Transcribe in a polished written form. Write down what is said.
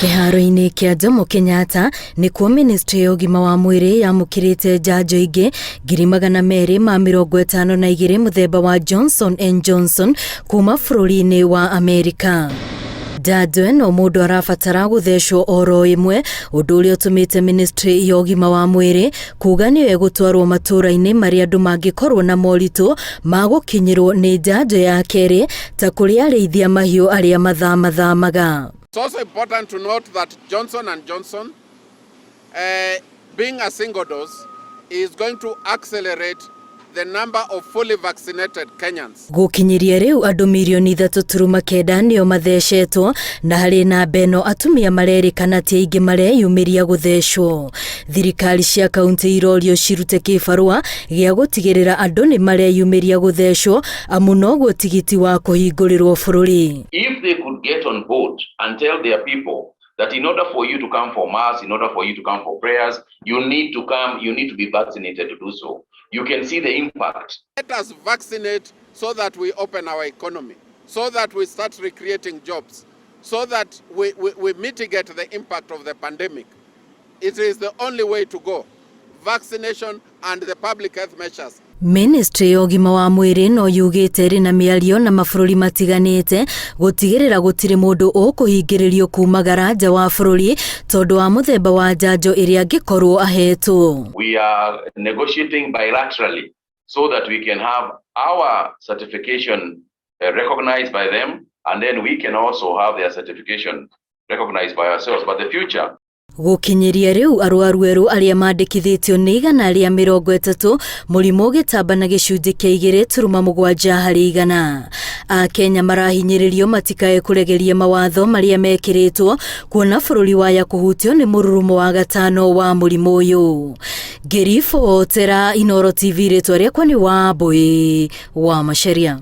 Kĩharo-inĩ kĩa Jomo Kenyatta nĩkuo ministry ya ũgima wa mwĩrĩ yamũkĩrĩte njanjo ingĩ 252,000 mũthemba wa Johnson and Johnson kuma bũrũri-inĩ wa Amerika. Njanjo ĩno mũndũ arabatara gũthecwo oro ĩmwe, ũndũ ũrĩa ũtũmĩte ministry ya ũgima wa mwĩrĩ kuga nĩyo ĩgũtwarwo matũũra-inĩ marĩa andũ mangĩkorwo na moritũ ma gũkinyĩrwo nĩ njanjo ya kerĩ ta kũrĩ arĩithia mahiũ arĩa mathamathamaga. It's also important to note that Johnson and Johnson, being a single dose, is going to accelerate the number of fully vaccinated Kenyans. Gũkinyĩria rĩu andũ mirioni 3.9 nĩo mathecetwo na harĩ namba ĩno atumia marerĩkana ti aingĩ mareyumĩria gũthecwo. Thirikari cia kaunti irorio cirute kĩbarũa gĩa gũtigĩrĩra andũ nĩ mareyumĩria gũthecwo amu noguo tigiti wa kũhingũrĩrwo bũrũri. If they could get on board and tell their people that in order for you to come for mass, in order for you to come for prayers, you need to come, you need to be vaccinated to do so. You can see the impact. Let us vaccinate so that we open our economy, so that we start recreating jobs, so that we mitigate the impact of the pandemic. It is the only way to go. Vaccination and the public health measures. Ministry ya ũgima wa mwĩrĩ no yugĩte ĩrĩ na mĩario na mabũrũri matiganĩte gũtigĩrĩra gũtirĩ mũndũ ũkũhingĩrĩrio kumagara nja wa bũrũri tondũ wa mũthemba wa njanjo ĩrĩa angĩkorwo ahetwo. We are negotiating bilaterally so that we can have our certification recognized by them, and then we can also have their certification recognized by ourselves. But the future Gũkinyĩria rĩu arwaru erũ arĩa mandĩkithĩtio nĩ 130, mũrimũ ũgĩtamba na gĩcunjĩ kĩa 2.7 harĩ igana. Akenya marahinyĩrĩrio matikae kũregeria mawatho marĩa mekĩrĩtwo kuona bũrũri waya kũhutio nĩ mũrurumo wa gatano wa mũrimũ ũyũ. Ngĩribotera Inooro TV, rĩtwa rĩakwa nĩ Wambui wa Macharia.